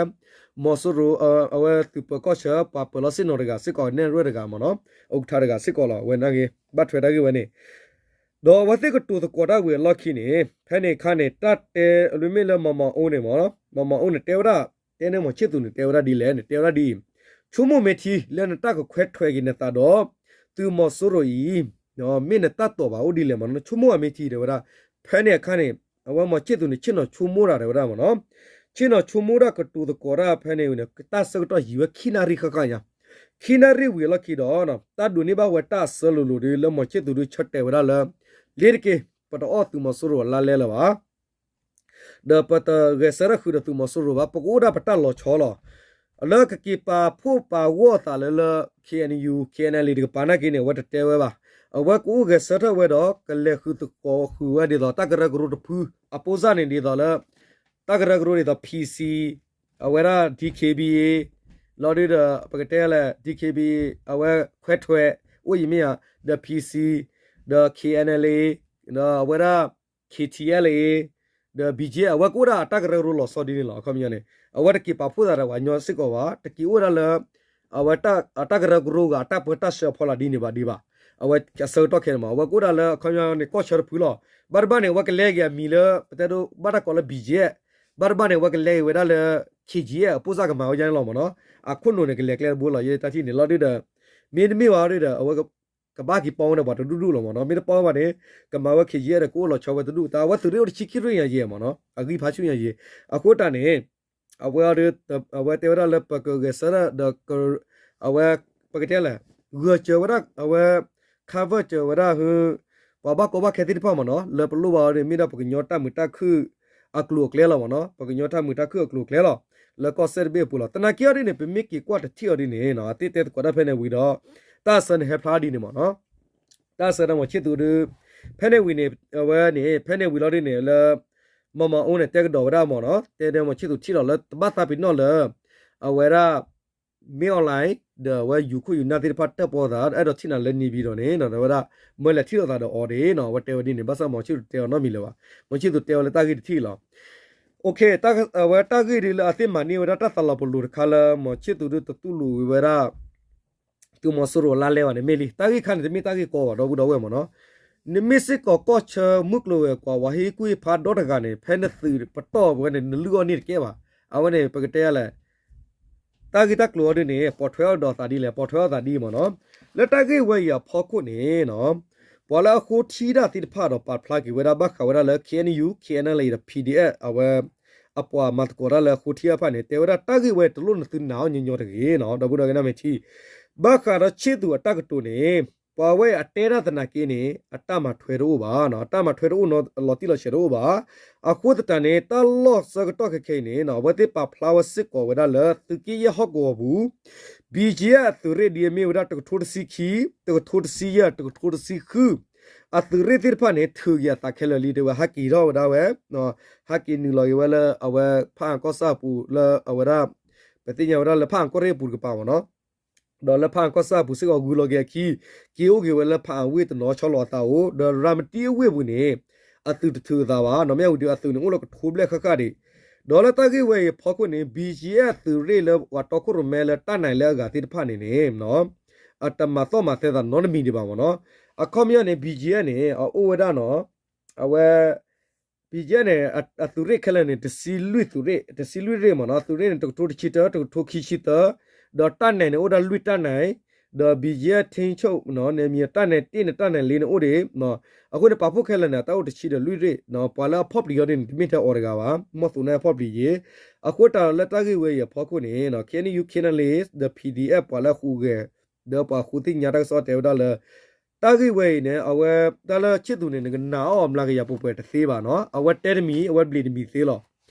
မီၤစိရိၤ အဝဲသုးပၢၤကီၢ်ဆၢ ပှၤပၢၤလီၢ်ဆ့ၣ်နီၤတဂၤစ့ၢ်ကီး နဲၣ်ရွဲၣ်တဂၤမ့ၢ်နီၤ, အိၣ်ကထါတဂၤစ့ၢ်ကီးလီၤ, အဝဲန့ၣ်ဂ့ၤ ဘၣ်ထွဲတၢ်ဂ့ၢ်ဝဲန့ၣ် ဒီးအဝဲသ့ၣ်ကတိၤသကိးတၢ်ဝံၤအလီၢ်ခံန့ၣ် ဖဲန့ၣ်အခါန့ၣ် တၢ်တဲအလွဲၢ်မ့ၢ်လၢမီၤမၤအိန့ၣ်မ့ၢ်နီၤ, မီၤမၤအိန့ၣ် တဲဝဲဒၣ် တဲန့ၢ်မောင်ချစ်သူ န့ၣ် တဲဝဲဒၣ်ဒ်လဲၣ်န့ၣ် တဲဝဲဒၣ်ဒ်အံၤ, ဆိကမိၣ်မ့ၢ်ထံ လၢနတၢ်ကခွဲးထွဲးက့ၤနသးဒီး သုးမီၤစိရိၤအံၤ မ့ၢ်နတၢ်တိာ်ပာ်အိၣ်ဒ်လဲၣ်မ့ၢ်နီၤ, နဆိကမိၣ်အမ့ၢ်ထံ တဲဝဲဒၣ်, ဖဲန့ၣ်အခါန့ၣ် အဝဲမောင်ချစ်သူ န့ၣ် ဆ့ၣ်နီၤဆိကမိၣ်တၢ် တဲဝဲဒၣ်မ့ၢ်နီၤ, ဆ့ၣ်နီၤဆိကမိၣ်တၢ်ကတိၤသကိးတၢ်ဖဲန့ၣ်န့ၣ် တၢ်ဆၢကတီၢ်ယံာ်ဝဲခံနၣ်ရံၣ်ဃၣ်ဃၣ်ညါ, ခံနၣ်ရံၣ်ဝံၤအလီၢ်ခံဒီး တၢ်ဒိးန့ၢ်ဘၣ်ဝဲတၢ်အစၢလိၤလိၤဒီး လၢမောင်ချစ်သူ ဒုးဆၢတဲာ်ဝဲဒၣ်လၢ လ့တက့ၢ် ပတအီၣ်သုးမီၤစိရိၤအလါလဲလၢၤဘၣ် ဒီးပတဂဲၤဆၢထၢၣ်ဃုာ်ဒီးသုးမီၤစိရိၤဘၣ်, ပကအိၣ်ဒၣ်ပတၢ်လီၤဆီလီၤ. လၢကက့ၤပာ်ဖှိၣ်ပာ်ဂီၢ်အသးလၢလၢ KNU KNLA တကပၤနာ်က့န့ၣ် အဝဲတတဲဝဲဘၣ်. အဝဲကအိၣ်ဂဲၤဆၢထၢၣ်ဝဲဒီး ကလဲၤဃုာ်သကိးဃုာ်ဝဲဒ်သိး တၢ်ကရၢကရိတဖု အပိၢ်စၢ်န့ၣ်ဒ်သိးလၢ တၢ်ကရၢကရိဒ်သိး PC အဝဲဒၣ် DKBA လီၤဒုဒီး ပကတဲလဲၣ် DKBA အဝဲခွဲးထွဲး အိၣ်ယံၤမ့ၢ်ဧါ, ဒီး PC ဒီး KNLA ဒီးအဝဲဒၣ် KTLA ဒီး BGF အဝဲကအိၣ်ဒၣ်အတၢ်ကရၢကရိလီၤဆီဒ်န့ၣ်လီၤ. အခီပညီန့ၣ် အဝဲတက့ၤပာ်ဖှိၣ်သးဒီးပှၤကညီစ့ၢ်ကီးဘၣ်, တက့ၤအိၣ်ဒၣ်လၢ အဝဲတၢ် အတၢ်ကရၢကရိဂၤအတၢ်ပၢတၢ်ဆှၢအဖီလာ်ဒ်န့ၣ်ဘၣ်ဒံးဘၣ်. အဝဲအဆၢကတီၢ်ခဲန့ၣ်မး အဝဲကအိၣ်ဒၣ်လၢအခီပညီန့ၣ် ကီၢ်ဆၢတဖုလီၤ. ဘၣ်တဘၣ်န့ၣ် အဝဲကလဲက့ၤအမံၤလၢ ပတဲဒိးဘၣ်တၢ်ကိးလၢ BGF, ဘၣ်တဘၣ်န့ၣ် အဝဲကလဲက့ၤဝဲဒၣ်လၢ KGF အပိၢ်စၢ်ကမၤဝဲဒ်န့ၣ်လီၤမးနီၤ. အခိၣ်နူာ်န့ၣ် ကလဲၤကျဲတဘိလီၤ ယဲတၢ်ထံၣ်န့ၣ်လီၤဒုဒီး မ့တမ့ၢ်ဘၣ်ဒုဒီး အဝဲ ကဘၣ်က့ၤပီဝဲဒီးပှၤတဒူၣ်ဒူၣ်လီၤမးနီၤ. မ့ၢ်တပီဝဲဘၣ်န့ၣ် ကမၤဝဲ KGF ဒီးကအိၣ်လီၤဆီဝဲတဒူၣ်, တၢ်အဝဲသုးရ့ၣ်အိၣ်တဆံခံရ့ၣ်ညါယဲၢ်မးနီၤ, အဂံၢ်ဖးဆူၣ်ညါယဲၢ်. အဃိတၢ်န့ၣ် အဝဲအီၤဒု အဝဲတဲဝဲဒၣ်လၢပကဂဲၤဆၢထၢၣ်ဒီး အဝဲ ပကတဲလဲၣ် ဂၢၢ်စၢၤဝဲဒၣ် အဝဲ cover စၢၤဝဲဒၣ် ပှၤဘၣ်ကီဘၣ်ခဲသ့ၣ်တဖၣ်မးနီၤ. လၢပလိၣ်ဘၣ်အီၤဒု မ့ၢ်ဒၣ်ပကညီတၢ်မုာ်တၢ်ခုၣ်အကျိၤအကျဲလီၤမးနီၤ, ပကညီတၢ်မုာ်တၢ်ခုၣ်အကျိၤအကျဲလီၤ. လၢကီၢ်စဲၣ်တဘ့ၣ်အပူၤလီၤ. သနာ်က့အီၤဒ်န့ၣ် ပမ့ၢ်က့ၤကွၢ်တထံၣ်အီၤဒ်န့ၣ် အသ့ၣ်တဲသကိးတၢ်ဖဲန့ၣ်ဝံၤဒီး တၢ်အဆၢန့ၣ်ဟဲဖျါဒ်န့ၣ်မးနီၤ. တၢ်အဆၢန့ၣ် မောင်ချစ်သူ ဒု ဖဲန့ၣ်ဝံၤန့ၣ် အဝဲန့ၣ် ဖဲန့ၣ်ဝံၤလီၤဒ်န့ၣ် လၢ မီၤမၤအိၣ်န့ၣ် တဲကဒီးဝဲဒၣ်မးနီၤ, တဲဒၣ် မောင်ချစ်သူ ထံၣ်လီၤလၢတဘၣ်သးပ့ၤနီၣ်လၢ အဝဲဒၣ် မင်းအောင်လှိုင် ဒီးအဝဲယူၤခိၣ်ယူၤနၢ်သ့ၣ်တဖၣ်တၢၣ်ပီသး အဲၣ်ဒိးထံၣ်နၤလၢ နေပြည်တော် န့ၣ် ဒီးဝဲဒၣ် မၢလဲၤထံၣ်လိာ်သးဒီးအီၤတဂ့ၤနီၤ, အဝဲတဲဝဲဒ်န့ၣ်. ဘၣ်ဆၣ် မောင်ချစ်သူ တဲအီၤနီတမံၤလၢၤဘၣ်. မောင်ချစ်သူ တဲဝဲလၢတၢ်ဂ့ၢ်တထံၣ်လီၤ. အဝဲတၢ်ဂ့ၢ်ဒ်လၢအသ့ၣ်မၤန့ၢ်ဝဲဒၣ်တၢ်သးလီၤပလိာ်တခါလၢ မောင်ချစ်သူ ဒု တတူၢ်လိာ်ဝဲဒၣ် သုးမီၤစိရိၤအလါလဲဘၣ်န့ၣ် မ့ၢ်လံ. တၢ်ဂ့ၢ်ခါန့ၣ် တမ့ၢ်တၢ်ဂ့ၢ်ကီဘၣ် ဒီပုၢ်ဒီဝဲၢ်မးနီၤ. နမ့ၢ်စ့ၢ်ကီးကီၢ်ဆၢမုၢ်ကျိၤဝဲၤကွာ် ပှၤဟ့ၣ်ကူၣ်ဟ့ၣ်ဖးဒီတဂၤန့ၣ် ဖဲနသုးပတီၢ်ဝဲန့ၣ် နလုၢ်အီၣ်န့ၢ်တကဲဘၣ်. အဝဲန့ၣ် ပကတဲလဲၣ် တၢ်ဂ့ၢ်တၢ်ကျိၤအီၤဒ်န့ၣ် ပိာ်ထွဲအီၤဒီးသးဒ်လဲၣ်, ပိာ်ထွဲအီၤသးဒ်မးနီၤ. လၢတၢ်ဂ့ၢ်ဝဲအံၤအဖီခိၣ်န့ၣ်နီၤ ပှၤလၢအဃိထံတၢ်သ့ၣ်တဖၣ်ဒီးပာ်ဖျါက့ၤဝဲဒၣ်ဘၣ်ဃးဝဲဒၣ်လၢ KNU KNLA ဒီး PDF အဝဲ အပှၤမၤသကိးတၢ်လၢအဃိထံတၢ်တဖၣ်န့ၣ် တဲဝဲဒၣ်တၢ်ဂ့ၢ်ဝဲတလိၣ်နသုနာ်အီၤညီညီတဂ့ၤနီၤ, ဒီပုၢ်ဒီဝဲၢ်ကနၣ်မ့ၢ်ထံ. ဘၣ်ဃးဒီးချစ်သူအတၢ်ကတိၤန့ၣ် ပှၤဝဲအတဲတၢ်သနာ်က့န့ၣ် အတၢ်မၤထွဲတအိၣ်ဘၣ်နီၤ, အတၢ်မၤထွဲတအိၣ်နီၤလီၤတံၢ်လီၤဆဲးတအိၣ်ဘၣ်. အဃိသတးန့ၣ် တၢ်လီၢ်ဆၢကတီၢ်ခဲခဲအံၤန့ၣ်နီၤ အဝဲသ့ၣ်ပာ်ဖျါဝဲစ့ၢ်ကီးဝဲဒၣ်လၢသုးက့ယဲၢ်ဟီၣ်ကဝီၤပူၤ BGF အသုးရ့ၣ်ဒ်အမ့ၢ်ဝဲဒၣ်တကထိတဆံခံ, တကထိတဆံယဲၢ်, တကထိတဆံဃု အသုးရ့ၣ်သ့ၣ်တဖၣ်န့ၣ် ထုးက့ၤအသးခဲလၢာ်လံ တဲဝဲ ဟးက့ၤထီၣ်ဝဲဒၣ်ဝဲ, ဟးက့ၤနုာ်လီၤက့ၤဝဲလၢအဝဲဖၣ်အၣ်ကီၢ်ဆၣ်အပူၤလၢအဝဲဒၣ် ပသ့ၣ်ညါဝဲဒၣ်လၢဖၣ်အၣ်ကီၢ်ရ့ၣ်အပူၤတကပၤမ့ၢ်နီၤ, ဒီးလၢဖၣ်အၣ်ကီၢ်ဆၣ်အပူၤစ့ၢ်ကီးဂုၤလီၤက့ၤအခံ, က့ၤအိၣ်က့ၤဝဲလၢဖၣ်အၣ်ဝ့ၢ်တနီၤဆီလီၤအသးအိၣ်, ဒီးရၤမတံအဝ့ၢ်ပူၤန့ၣ် အသုးတထုးအသးဘၣ်နီၤ, မ့ၢ်ဝံၤဒီးအသုးန့ၣ်အိၣ်လၢကထိဘျဲၣ်ဃၣ်ဃၣ်ဒံး, ဒီးလၢတၢ်ဂ့ၢ်ဝဲအံၤအဖီခိၣ်န့ၣ် ဘံၣ်ကၠံၣ်အဲၣ် အသုးရ့ၣ်လၢပှၤတီခိၣ်ရိၣ်မဲလၢတၢ်နဲၣ်လၢအဂၤသ့ၣ်တဖၣ်န့ၣ်န့ၣ် အတမၤသီၣ်မၤသဲသးနီတမံၤဒံးဘၣ်မ့ၢ်နီၤ, အခီပညီန့ၣ် ဘံၣ်ကၠံၣ်အဲၣ်န့ၣ် အအိၣ်ဝဲဒၣ်နီၤ, အဝဲ ဘံၣ်ကၠံၣ်အဲၣ်န့ၣ် အသုးရ့ၣ်ခဲလၢာ်န့ၣ် တဆံလွံၢ်သုးရ့ၣ်, တဆံလွံၢ်ရ့ၣ်မ့ၢ်နီၤ, သုးရ့ၣ်န့ၣ် တကထိတဆံတၢ တကထိခံဆံသၢ, ဒီးတၢ်နဲၣ်န့ၣ်အိၣ်ဒၣ်လွံၢ်တၢ်နဲၣ်, ဒီးဘံၣ်ကၠံၣ်အဲၣ် ထိန်းချုပ် န့ၣ်မ့ၢ်တၢ်နဲၣ်တ့ၢ်န့ၣ် တၢ်နဲၣ်လ့န့ၣ်အိၣ်ဒံး, အဃိန့ၣ် ပာ်ဖှိၣ်ခဲလၢာ်န့ၣ် အတၢ်အိၣ်တဆံဒီးလွံၢ်ရ့ၣ်, ပှၤလၢအဖီၣ်ပျံၤအီၤဒ်န့ၣ် တမ့ၢ်ထဲအီၤတဂၤဘၣ်, မီၢ်သိးန့ၣ်အဖီၣ်ပျံၤယ့ၣ်, အဃိတၢ်လၢတၢ်ဂ့ၢ်ဝဲအံၤအဖီခိၣ်န့ၣ် KNU K N L A ဒီး P D F ပှၤလၢအဃုဂဲၤ ဒီးပှၤဃုသ့ၣ်ညါတၢ်ကစီၣ်တဲဝဲဒၣ်လၢ တၢ်ဂ့ၢ်ဝဲအံၤန့ၣ် အဝဲတၢ်လၢဆံၣ်သူးန့ၣ် နကနာ်အီၤမျးကယၤပှဲၤပှဲၤတသ့ဘၣ်နီၤ, အဝဲတဲတမံၤ အဝဲဘျံးတမံၤသ့လီၤ.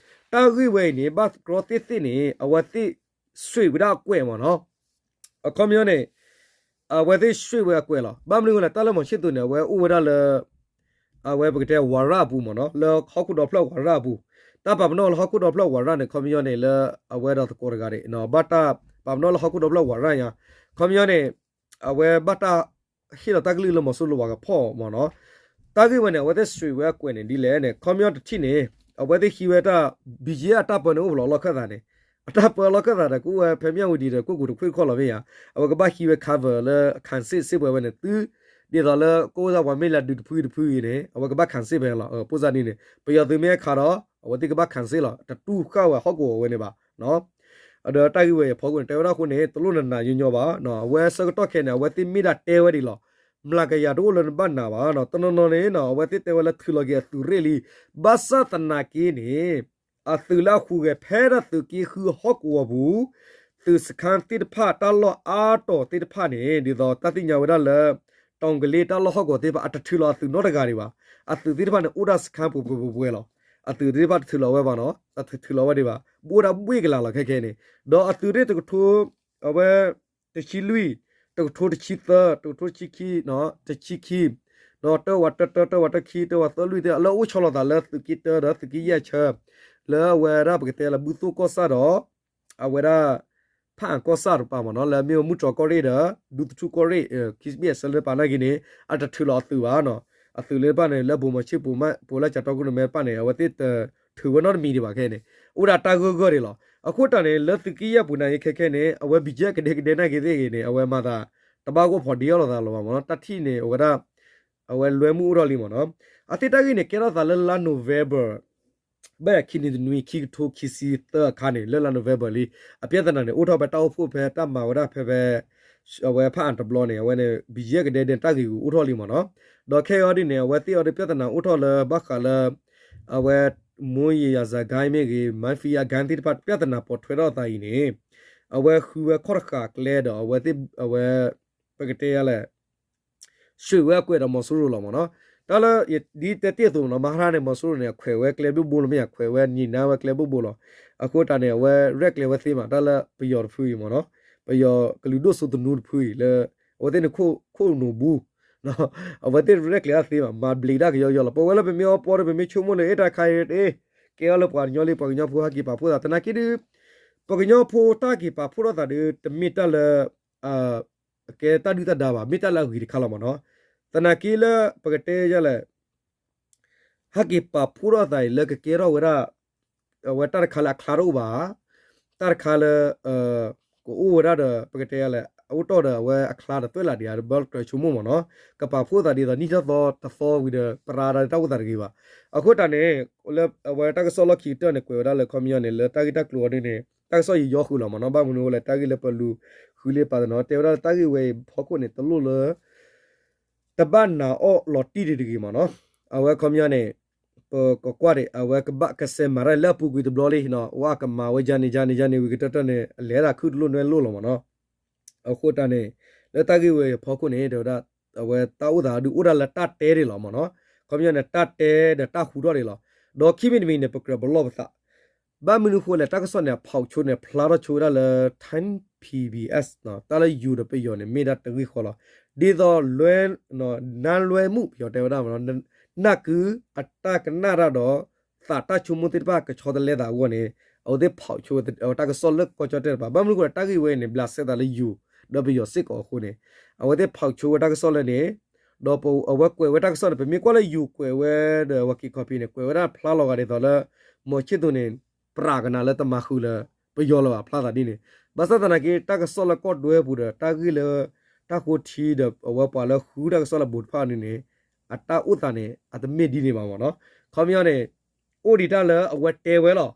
တၢ်ဂ့ၢ်ဝဲအံၤန့ၣ် ဘၣ်သြီသ့ၣ်သ့ၣ်န့ၣ် အဝဲသ့ၣ်ဆှံးဝဲဒၣ်အကွဲးမ့ၢ်နီၤ, အခီပညီန့ၣ် အဝဲသ့ၣ်ဆှံးဝဲအကွဲးလီၤ. ဘၣ်မနုၤအဃိလဲၣ် တၢ်လၢမီၤဆံၣ်သူးန့ၣ် အဝဲအိၣ်ဝဲဒၣ်လၢ အဝဲပကတဲဝၤရၣ်အပူၤမ့ၢ်နီၤ, လၢဟီၣ်ခိၣ်ဒီဖျၢၣ်ဝၤရၣ်အပူၤ, တၢ်ပာ်ပနီၣ်လၢဟီၣ်ခိၣ်ဒီဖျၢၣ်ဝၤရၣ်န့ၣ် ခီပညီန့ၣ် လၢအဝဲဒီးသကိးတဂၤန့ၣ် ဘၣ်တၢ်ပာ်ပနီၣ်လၢဟီၣ်ခိၣ်ဒီဖျၢၣ်ဝၤရၣ်ညါ, ခီပညီန့ၣ် အဝဲဘၣ်တၢ်ဟ့ၣ်လီၤတၢ်ကလုၢ်လၢမီၤစိရိၤပှၤကဖီၣ်မ့ၢ်နီၤ, တၢ်ဂ့ၢ်ဝဲန့ၣ် အဝဲသ့ၣ်ဆှံးဝဲအကွဲးန့ၣ်ဒ်လဲၣ်န့ၣ် ခီပညီတထံၣ်န့ၣ် အဝဲသ့ၣ်ဟံးဝဲတၢ် ဘံၣ်ကၠံၣ်အဲၣ် အတၢ်ပၢန့ၣ်အိၣ်ဖဲလီၤလီၢ်ခၢၣ်သးန့ၣ်, အတၢ်ပၢလီၢ်ခၢၣ်သးဒီး ကအိၣ်ဝဲဖဲမၠၣ်ဝတံၤဒီး ကအိၣ်က့ၤတခွ့ၣ်တခီၣ်လီၤမ့ၢ်ဧါ, အဝဲကဘၣ်ဟံးဝဲ cover လၢ ခၣ်စ့ၣ်စ့ၢ်ပှဲၤဝဲန့ၣ် သု ဒ်သိးလၢကအိၣ်ဒၣ်ပှၤမ့ၢ်လၢဒုးတဖုတဖုအံၤန့ၣ် အဝဲကဘၣ်ခၣ်စ့ၣ်ဖဲလီၤ, ပိၢ်စၢ်ဒ်န့ၣ် ပယီၤသုးမ့ၢ်ဟဲခးဒီး အဝဲသ့ၣ်ကဘၣ်ခၣ်စ့ၣ်လီၤ, တတူၢ်ဃာ်ဝဲဟီၣ်ကဝီၤဝဲန့ၣ်ဘၣ် ဒီးတၢ်ဂ့ၢ်ဝဲအံၤအဖီခိၣ်န့ၣ် တဲဝဲဒၣ်အဃိန့ၣ် တလိၣ်နနာ်ညီညီဘၣ်, အဝဲဆၢကတီၢ်ခဲအံၤန့ၣ် အဝဲသ့ၣ်မ့ၢ်ဒၣ်တဲဝဲဒ်လီၤ, မျးကယၤတအိၣ်လၢနဘၣ်နာ်ဘၣ်, တနီၤနီၤန့ၣ် အဝဲသ့ၣ်တဲဝဲလၢထုးလီၤက့ၤအသုးရ့ၣ်လံ, ဘၣ်ဆၣ်သနာ်က့န့ၣ် အသုးလၢအဃုဂဲၤဖဲဒၣ်သုးက့ဃုအဟီၣ်ကဝီၤပူၤ, သုးစခန်းသ့ၣ်တဖၣ်တၢ်လီၢ်အါတီၤသ့ၣ်တဖၣ်န့ၣ် ဒ်သိးတၢ်သ့ၣ်ညါဝဲဒၣ်လၢ တီၤကလ့တၢ်လီၢ်ဟီၣ်ကဝီၤသ့ၣ်တဖၣ် အတထုးလီၤအသုးနီတဂၤဒံးဘၣ်, အသုးသ့ၣ်တဖၣ်န့ၣ် အိၣ်ဒၣ်စခန်းပှဲၤပှဲၤပှဲၤပှဲၤလီၤ, အသုးသ့ၣ်တဖၣ်တထုးလီၤဝဲဘၣ်နီၤ, တထုးလီၤဝဲဒံးဘၣ်, အိၣ်ဒၣ်ဘှ့ၣ်ကလာ်လီၤခဲခဲန့ၣ်, ဒီးအသုးရ့ၣ်တကထိ အဝဲ တဆံလွံၢ်, တကထိတဆံသၢ, တကထိတဆံခံ, တဆံခံ, ဒီးတၢဝးတၢတၢ တၢဝးတၢခံ တၢဝးသၢလွံၢ်သ့ၣ် လၢအအိၣ်ဆီလီၤသးလၢသုးက့တၢဒီးသုးက့ယဲၢ်ဆၢ, လၢအဝဲဒၣ်ပကတဲလၢဘုသိၣ်ကီၢ်ဆၣ်ဒီး အဝဲဒၣ် ဖၣ်အၣ်ကီၢ်ဆၣ်တပၤမ့ၢ်နီၤ လၢအမ့ၢ်ဝဲမုၢ်တြီၢ်ကီၢ်ရ့ၣ်ဒီး ဒူသထူၣ်ကီၢ်ရ့ၣ် ခံစဘ့ၣ်အဆၢလၢတပၤနာ်က့န့ၣ် အတထုးလီၤအသုးဘၣ်နီၤ, အသုးလၢတဖၣ်န့ၣ် လၢဘိၣ်မီၤဆ့ၣ်ပိၤ ပိၤလၢကၠးတီခိၣ်ရိၣ်မဲတဖၣ်န့ၣ် အဝဲသ့ၣ်တထုးဝဲနီတမံၤဒံးဘၣ်ခဲအံၤန့ၣ် အိၣ်ဒၣ်တၢ်ဂၢၢ်ဂၢၢ်ဒံးလီၤ. အဃိတၢ်န့ၣ် လၢသုးက့ယဲၢ်ပူၤနာ်က့ခဲခဲန့ၣ် အဝဲဘံၣ်ကၠံၣ်ကဒဲကဒဲနာ်က့သ့ၣ်ဂ့ၤန့ၣ် အဝဲမၤသး တဘၣ်ဂီၢ်ဖီၣ်ဒ့အီၣ်လိာ်သးလၢၤဘၣ်မ့ၢ်နီၤ, တၢ်ထံၣ်န့ၣ် အဝဲဒၣ် အဝဲလွဲမုၢ်အိၣ်ထီၣ်လံမ့ၢ်နီၤ. အသ့ၣ်တၢ်ဂ့ၢ်န့ၣ် ကဲထီၣ်သးလၢလါ November ဘၣ်ခံနံၤတနွံ ခံကထိခံဆံသၢအခါန့ၣ် လၢလါ November လံ, အပြဿနာန့ၣ် အိၣ်ထီၣ်ဖဲတၢ်အိၣ်ဖှိၣ်ဖဲတၢ်မၤဝဲဒၣ်ဖဲဖဲ အဝဲဖၣ်အၣ်တဘျီန့ၣ် အဝဲန့ၣ် ဘံၣ်ကၠံၣ်ကဒဲဒဲတၢ်ဂ့ၢ်ဂူၤအိၣ်ထီၣ်လံမ့ၢ်နီၤ. ဒီးခဲအံၤဒ်န့ၣ် အဝဲသ့ၣ်အီၤဒီးပြဿနာအိၣ်ထီၣ်လၢဘၣ်ဃးလၢ အဝဲ မူယံယၤစၤကါမ့ၢ်ဂ့ၤ မၤဖံယၤကါသ့ၣ်တဖၣ် ပြဿနာပိာ်ထွဲထီၣ်အသးအံၤန့ၣ် အဝဲဃုဝဲခီၣ်တဃာ်ကျဲဒီး အဝဲသ့ၣ် အဝဲ ပကတဲယၤလဲၣ် ဆှံးဝဲအကွဲးဒီးမီၤစိရိၤလီၤမ့ၢ်နီၤ. တၢ်လၢ ဒ်တဲတ့ၢ်အသိးမ့ၢ်နီၤ မၤဟါန့ၣ် မီၤစိရိၤန့ၣ် အခွဲးဝဲကျဲဘိဘိလီၤမ့ၢ် အခွဲးဝဲနံၤနါဝဲကျဲဘိဘိလီၤ. အဃိတၢ်န့ၣ် အဝဲရဲၣ်ကျဲၤဝဲသ့မး တၢ်လၢပယီၤတဖုအံၤမ့ၢ်နီၤ ပယီၤကလုာ်ဒိၣ်စိသနူတဖုအံၤလၢ အဝဲသ့ၣ်န့ၣ်ခိၣ်နူာ်ဘူး အဝဲသ့ၣ်ရဲၣ်ကျဲၤအသ့မး မၤဘျံးတၢ်ကယီကယီလီၤ. ပဝဲလၢပမ့ၢ်အီပီဒီး ပမ့ၢ်ဆိကမိၣ်လၢ အဲၣ်တၢ်ခါအံၤ ကဲအီၤလၢပှၤကညီလံ ပှၤကညီဖိဟဲက့ၤပာ်ဖှိၣ်သး သနာ်က့ဒီး ပကညီဖိတၢ်က့ၤပာ်ဖှိၣ်ထီၣ်သးဒီး တမ့ၢ်တၢ်လၢ ကဲတၢ်ဒုၣ်တၢ်ဒါဘၣ် မ့ၢ်တၢ်လၢအဂ့ၤတခါလီၤမ့ၢ်နီၤ. သနာ်က့လၢ ပကတဲယၤလဲၣ် ဟဲက့ၤပာ်ဖှိၣ်ထီၣ်သးအံၤလၢကကဲထီၣ်ဝဲဒၣ် အဝဲတၢ်တခါလၢအချါတအိၣ်ဘၣ်, တၢ်တခါလၢ ကအိၣ်ဝဲဒၣ်ဒီး ပကတဲယၤလဲၣ် အအိၣ်တီၢ်ဒီးအဝဲအချါဒီးသွဲၣ်လးဒံးဧါ ဘၣ်ကြၢးဆိကမိၣ်မ့ၢ်နီၤ, ကပာ်ဖှိၣ်သးဒ်သိးနံၣ်ထီၣ်သီတသီဝံၤဒီး ပရၤဒီးတၢ်အိၣ်သးတဂ့ၤဘၣ်. အဃိတၢ်န့ၣ် လၢအဝဲတၢ်ကစီၣ်လီၢ်ခံကတၢၢ်န့ၣ် ကွဲးဝဲဒၣ်လၢခီပညီန့ၣ် လၢတၢ်ဂ့ၢ်တၢ်ကျိၤအီၤဒ်န့ၣ် တၢ်ကစီၣ်ယံာ်ယီဃုာ်လီၤမ့ၢ်နီၤ, ဘၣ်မနုၤအဃိလဲၣ် တၢ်ဂ့ၢ်လၢပလူၤဃုလၢပာ်သနီၤ တဲဝဲဒၣ်လၢတၢ်ဂ့ၢ်ဝဲအံၤဖီခိၣ်န့ၣ် တလိၣ်လၢ တဘၣ်နာ်အီၤလီၤတံၢ်ဒံးတဂ့ၤမ့ၢ်နီၤ. အဝဲခီပညီန့ၣ် ပကကွၢ်ဒံး အဝဲကဘၣ်ကစဲးမၤတၢ်လၢအပူၤကွံာ်တဘျီလံနီၤ, ဝဲကမၤဝဲယၤန့ၣ် ယၤန့ၣ် ယၤန့ၣ်ဝံၤကတၢၢ်တၢၢ်န့ၣ် အလဲၤဒၣ်ခုတလိၣ်နွဲလိၣ်လီၤမ့ၢ်နီၤ. အဃိတၢ်န့ၣ် လၢတၢ်ဂ့ၢ်ဝဲအံၤအဖီခိၣ်န့ၣ် တဲဝဲဒၣ် အဝဲတၢ်အိၣ်သးဒုးအိၣ်ဒၣ်လၢတၢ်တဲဒံးလီၤမ့ၢ်နီၤ. ခီပညီန့ၣ် တၢ်တဲဒီးတၢ်ဟူထီၣ်ဒံးလီၤ. ဒီးခံမံၤတမံၤန့ၣ် ပကြၢးပလီၢ်ပသး ဘၣ်မနုၤအဃိလဲၣ် တၢ်ကစီၣ်န့ၣ် အဖီးဆိန့ၣ် ဖျါထီၣ်ဆိဝဲဒၣ်လၢ Thai P B S တၢ်လၢယိၤဒီးပယီၤန့ၣ် မ့ၢ်ဒၣ်တဂ့ၢ်ဃီလီၤ. ဒ်သိးလွဲ နါလွဲမုၣ် ပယီၤတဲဝဲဒၣ်မ့ၢ်နီၤ, နၢ်ကုအတၢ်ကနၣ်တၢ်ဒီး သးတၢ်ဆိကမိၣ်သ့ၣ်တဖၣ်ကဆီတလဲသးအဂီၢ်န့ၣ် အဝဲသ့ၣ်ဖီၣ်ဆိဝဲတၢ်ကစီၣ်လၢကီၢ်ကၠီၣ်တဲၣ်တကပၤ ဘၣ်မနုၤအဃိဒီး တၢ်ဂ့ၢ်ဝဲအံၤန့ၣ် ဘျးစဲသးလၢယိၤ ဒီးပယီၤစ့ၢ်ကီးအဃိန့ၣ် အဝဲသ့ၣ်ဖီၣ်ဆိဝဲတၢ်ကစီၣ်လၢန့ၣ် ဒီးအဝဲကွဲးဝဲတၢ်ကစီၣ်န့ၣ် ပမ့ၢ်ကွၢ်လၢယိၤကွဲးဝဲဒီး ဝၤက့ၤခီပံၤန့ၣ် ကွဲးဝဲဒၣ်ဖျါလီၤဂာ်ဒ်သိးလၢ မီၤဆံၣ်သူၤန့ၣ် ပြးကနၤလၢတမၤဃုာ်လၢ ပယီၤလၢၤဘၣ် ဖျါသးဒ်န့ၣ် ဘၣ်ဆၣ်သနာ်က့ တၢ်ကစီၣ်လၢကီၢ်ဒွဲပူၤဒီး တၢ်ဂ့ၢ်လၢ တၢ်ဃိထံဒီး အဝဲပှၤလၢဃုတၢ်ကစီၣ်လၢဘူးတဖၣ်န့ၣ်န့ၣ် အတၢ်အိၣ်သးန့ၣ် အတမ့ၢ်ဒ်န့ၣ်ဘၣ်မ့ၢ်နီၤ. ခီပညီန့ၣ် အိၣ်ဒံးတၢ်လၢအဝဲတဲဝဲလီၤ.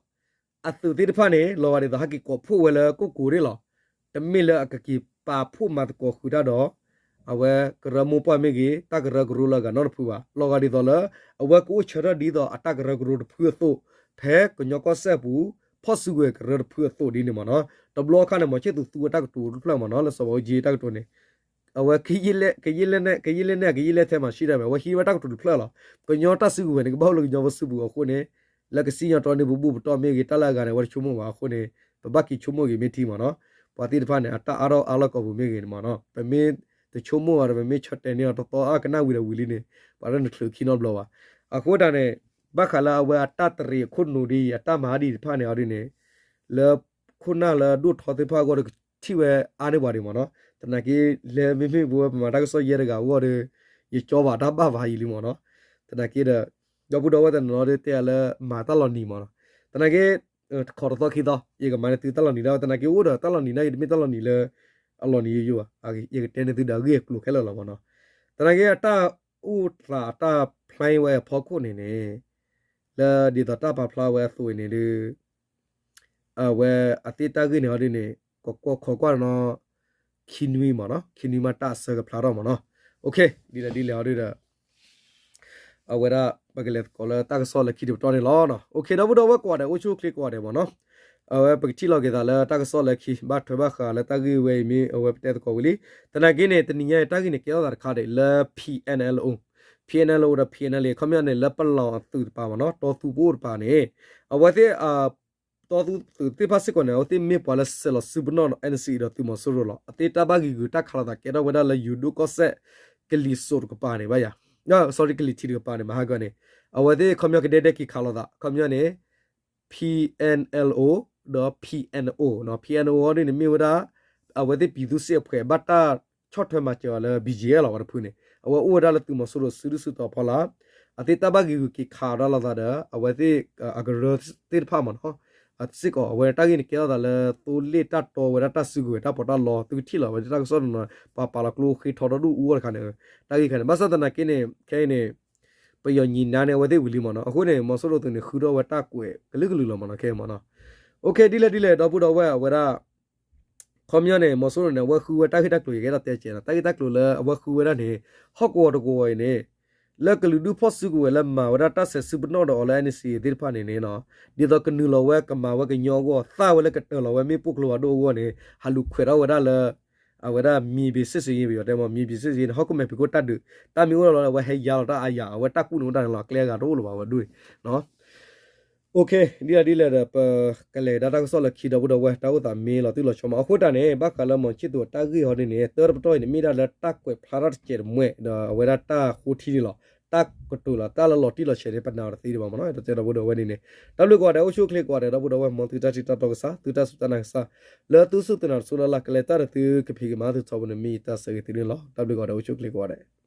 အသုးသ့ၣ်တဖၣ်န့ၣ် လီၤဂာ်ဒ်သိးဟဲက့ၤကိးဖှိၣ်ဝဲလၢကိၣ်ကိၤဒၣ်လီၤ. တမ့ၢ်လၢအကက့ၤပာ်ဖှိၣ်မၤသကိးဃုာ်တၢ်ဒီး အဝဲကရၢမိၢ်ပှၢ်မ့ၢ်ဂ့ၤ တၢ်ကရၢကရိလၢအဂၤနီတဖုဘၣ်. လီၤဂာ်ဒ်သိးလၢ အဝဲကအိၣ်ဆၢထၢၣ်ဒ်သိးအတၢ်ကရၢကရိတဖုအသိး ဖဲကညီကီၢ်စဲၣ်ပူၤ ဖီၣ်စုကဝဲၤကရၢတဖုအသိးဒ်န့ၣ်မ့ၢ်နီၤ. တဘျီအခါန့ၣ် မီၤဆံၣ်သူၤသူဝဲတၢ်ကတိၤတဖျၢၣ်မ့ၢ်နီၤ လၢစီၤဘးအူကၠံတၢ်ကတိၤန့ၣ် အဝဲ ကယဲၢ်လဲၣ်န့ၣ် ကယဲၢ်လဲၣ်န့ၣ် ကယဲၢ်လဲၣ်ထဲမၤဆံၣ်တၢ်မ့ၢ် အဝဲဟံးဝဲတၢ်ကတိၤတဖျၢၣ်လီၤ. ကညီတၢ်စုကဝဲၤန့ၣ် ကဘၣ်အိၣ်လၢကညီဖိစုပူၤအဃိန့ၣ် လၢကစံၣ်ညီၣ်တီန့ၢ်ပဘူၣ်ပတီၢ်မ့ၢ်ဂ့ၤ တၢ်လၢအဂၤန့ၣ် အဝဲတဆိကမိၣ်ဘၣ်အဃိန့ၣ် ပဘၣ်က့ၤဆိကမိၣ်ဂ့ၤမ့ၢ်ထံမ့ၢ်နီၤ. ပှၤသ့ၣ်တဖၣ်န့ၣ် အတၢ်အါထီၣ်အါလီၢ်ကိာ်ပူၤမ့ၢ်ဂ့ၤန့ၣ်မ့ၢ်နီၤ ပမ့ၢ်တဆိကမိၣ်ဘၣ်ဒီး ပမ့ၢ်ဆီၣ်တဲာ်န့ၢ်အီၤတသီအါကနၣ်ဝံၤဒီးဝံၤလံန့ၣ် ပှၤတနချုးခံနီတဘျီဘၣ်. အဃိတၢ်န့ၣ် ဘၣ်ဃးလၢအဝဲအတၢ်တရံးအခိၣ်နူာ်ဒ်အံၤ အတၢ်မၤဒ်အံၤတဖၣ်န့ၣ်အီၤဒ်န့ၣ် လၢခိၣ်နၢ်လၢဒိၣ်ထီသ့ၣ်တဖၣ်အဂီၢ်ဒီး ကထံၣ်ဝဲအါန့ၢ်ပှၤဒံးမ့ၢ်နီၤ. သနာ်က့ လဲၤမ့မ့ၢ်ပဝဲပမၤတၢ်ကစီၣ်ယဲတဂၤအဂီၢ်ဒီး ယကၠီဘၣ်တၢ်ဘၣ်ဘၣ်ယံာ်လံမ့ၢ်နီၤ. သနာ်က့ဒီး ဒီပုၢ်ဒီဝဲၢ်တနီၤနီၤဒီးတဲအါလၢမၤတၢ်လီၤနံၤမ့ၢ်နီၤ. သနာ်က့ တခီတသီခံသီ ယကမၤန့ၢ်သုတၢ်လီၤနံၤဒၣ်ဝဲ သနာ်က့အိၣ်ဒီးတၢ်လီၤနံၤဒၣ်အံၤ တမ့ၢ်တၢ်လီၤနံၤလၢ အလီၤနံၤယိယိဘၣ်. ယကတဲန့ၢ်သုဒီးအဂ့ၢ်အကျိၤခဲလၢာ်လီၤမ့ၢ်နီၤ. သနာ်က့အတၢ်အိၣ်သးအတၢ် plan ဝဲအဖီခိၣ်န့ၣ်န့ၣ် လၢဒ်သိးတၢ်ပာ်ဖျါဝဲအသိးအံၤန့ၣ်ဒီး အဝဲအသ့ၣ်တၢ်ဂ့ၢ်န့ၣ်အီၤဒ်န့ၣ် ကခိးကွၢ်နီၤ ခံနွံမ့ၢ်နီၤ ခံနွံမးတၢ်အဆၢကဖျါထီၣ်မ့ၢ်နီၤ. ဒ်လဲၣ်ဒ်လဲၣ်အီၤဒ်ဒီး အဝဲဒၣ်ပကလဲၤသကိးလၢတၢ်ကစီၣ်လၢခံတပတီၢ်န့ၣ်လီၤ. ဒီပုၢ်ဒီဝဲၢ်ကိးဂၤဒဲး အိၣ်ဆူၣ်အိၣ်ချ့ကိးဂၤဒဲးမ့ၢ်နီၤ. အဝဲပကထံၣ်လီၤက့ၤသးလၢတၢ်ကစီၣ်လၢခံ ဘၣ်ထွဲဘၣ်ဃးလၢတၢ်ဂ့ၢ်ဝဲအံၤမ့ၢ်အဝဲပတဲသကိးဝံၤလံ. သနာ်က့န့ၣ် တနံၤညါအံၤတၢ်ဂ့ၢ်န့ၣ် ကဲထီၣ်သးတခါဒံးလၢ PNLO, PNLO ဒီး PNLA ခီပညီန့ၣ် လၢပလီၢ်အသုးတပၤမ့ၢ်နီၤ တီသူပအိၣ်တပၤန့ၣ် အဝဲသ့ၣ် တီသူသုးသ့ၣ်တဖၣ်စ့ၢ်ကီးန့ၣ် အဝဲသ့ၣ်မ့ၢ်ပှၤလၢဆဲးလီၤစုပနီၣ်ဒီး NCA ဒီးသုးမီၤစိရိၤလီၤ. အသ့ၣ်တၢ်ဘၣ်ဂံာ်ဂုာ်တၢ်ခးလိာ်သးကဲထီၣ်ဝဲဒၣ်လၢယိၤဒိၣ်ကီၢ်စဲၣ် ကလံၤစိးတကပၤန့ၣ်ဘၣ်ယၤ sorry ကလံၤထံးတကပၤန့ၣ် မဟါကီန့ၣ် အဝဲသ့ၣ်ခီပညီကဒဲဒဲက့ၤခးလိာ်သး ခီပညီန့ၣ် PNLO ဒီး PNO, PNO အီၤဒ်န့ၣ်မ့ၢ်ဝဲဒၣ် အဝဲသ့ၣ်ပြည်သူ့စစ်အဖွဲ့ ဘၣ်တၢ်ဆီၣ်ထွဲမၤစၢၤအီၤလၢ BGF လီၤ ဝဲတဖုန့ၣ် အဝဲအိၣ်ဝဲဒၣ်လၢသုးမီၤစိရိၤစုဒုၣ်စုတီၤဖီလာ် အသ့ၣ်တၢ်ဘၣ်ဂံာ်ဂုာ်က့ၤခးအီၤဒၣ်လိာ်သးဒီး အဝဲသ့ၣ်အကရၢသ့ၣ်တဖၣ်မ့ၢ်နီၤ စ့ၢ်ကီး အဝဲတၢ်ဂ့ၢ်န့ၣ်ကဲထီၣ်သးလၢ သိလ့ၣ်တၢ်တီဝဲဒၣ်တၢ်စုကဝဲၤတၢ်ပီးတၢ်လီ သုကထံၣ်လီၤ အဝဲသ့ၣ်တၢ်ကစီၣ်န့ၣ် ပှၤပာ်လီၤကျိဃ့ထီဒီဒူၣ်အူအီၣ်တခါန့ၣ် တၢ်ဂ့ၢ်ခါန့ၣ် ဘၣ်ဆၣ်သနာ်က့န့ၣ် ခဲအံၤန့ၣ် ပယီၤညံးနါန့ၢ်အဝဲသ့ၣ်ဝံၤလံမ့ၢ်နီၤ အဃိန့ၣ် မီၤစိရိၤသုးန့ၣ် ဃုထီၣ်ဝဲတၢ်ကွဲးကလုာ်ကလုာ်လီၤမ့ၢ်နီၤ ခဲအံၤမ့ၢ်နီၤ ဒ်လဲၣ်ဒ်လဲၣ် ဒီပုၢ်ဒီဝဲၢ်အဝဲဒၣ် ခီပညီန့ၣ် မီၤစိရိၤန့ၣ် အဝဲဃုဝဲတၢ်ဂ့ၢ်တၢ်ကျိၤ ယကအဲၣ်ဒိးတဲကဲးနီၤ တၢ်ဂ့ၢ်တၢ်ကျိၤလၢအဝဲဃုဝဲဒၣ်န့ၣ် ဟီၣ်ကဝီၤတကဝီၤအံၤန့ၣ် လၢကလုာ်ဒူၣ်ဖီၣ်စုကဝဲၤလၢမၤဝဲဒၣ်တၢ်ဆဲးစုပနီၣ်ဒီးအီၤလၢ NCA သ့ၣ်တဖၣ်န့ၣ်န့ၣ် ဒ်သိးကနုာ်လီၤဝဲကမၤဝဲကညီအဂီၢ် သၣ်ဝဲလၢကတၢၢ်လီၤဝဲမ့ၣ်ပိၢ်ကျိဖးဒိၣ်အဂီၢ်န့ၣ် ဟးလူၤခွဲးထီၣ်ဝဲဒၣ်လၢ အဝဲဒၣ်မြေပြင်စစ်ဆင်ရေး ပယီၤတဲမ့ၢ် မြေပြင်စစ်ဆင်ရေးန့ၣ် ဟီၣ်ခိၣ်မဲာ်ဖံးခိၣ်တၢ်ဒုး တၢ်မ့ၢ်အိၣ်လီၤလီၤလၢအဝဲဟဲယါလီၤတၢ်အါယၤ အဝဲတၢ်ကူၣ်န့ၣ်အိၣ်တၢ်န့ၣ်လီၤ အကျဲအဂၤတအိၣ်လၢၤဘၣ်ဝဲဒၣ်န့ၣ် ဒ်လဲၣ်ဒ်လဲၣ်ဒီး ပကလဲၤကဒါတၢ်ကစီၣ်လၢခံ ဒီပုၢ်ဒီဝဲၢ် တၢ်အိၣ်သးမ့ၢ်လီၤတံၢ်လီၤဆဲးမး အဃိတၢ်န့ၣ် ဘၣ်ဃးလၢမီၤဆံၣ်သူၤအတၢ်ဂ့ၢ်ဟီဒ်န့ၣ် တၢတပတီၢ်အံၤန့ၣ် မ့ၢ်ဒၣ်လၢတၢ်ကွဲးဖျါထီၣ်တစဲးတမှဲး ဒီးအဝဲဒၣ်တၢ်ဃိထံန့ၣ်လီၤ. တၢ်ကတိၤလီၤ တၢ်လၢလီၤတံၢ်လီၤဆဲးန့ၣ် ပနာ်အီၤတသ့ဒံးဘၣ်မ့ၢ်နီၤ ဒီပုၢ်ဒီဝဲၢ်န့ၣ်န့ၣ် တၢ်ဘျုးကိးဂၤဒဲး အိၣ်ဆူၣ်အိၣ်ချ့ကိးဂၤဒဲး ဒီပုၢ်ဒီဝဲၢ် မ်သုတၢ်ထံၣ်တၢ်တီကစၢ် သုတၢ်စူၢ်တၢ်နာ်ကစၢ် လၢသုစူၢ်သုနာ်တစိၢ်လၢ်လၢ် ကလဲၤတၢ်ဒီးသုကဖံးကမၤသုထီဘိန့ၣ် မ့ၢ်ယတၢ်ဆၢဂ့ၤသုန့ၣ်လီၤ. တၢ်ဘျုးကိးဂၤဒဲး အိၣ်ဆူၣ်အိၣ်ချ့ကိးဂၤဒဲး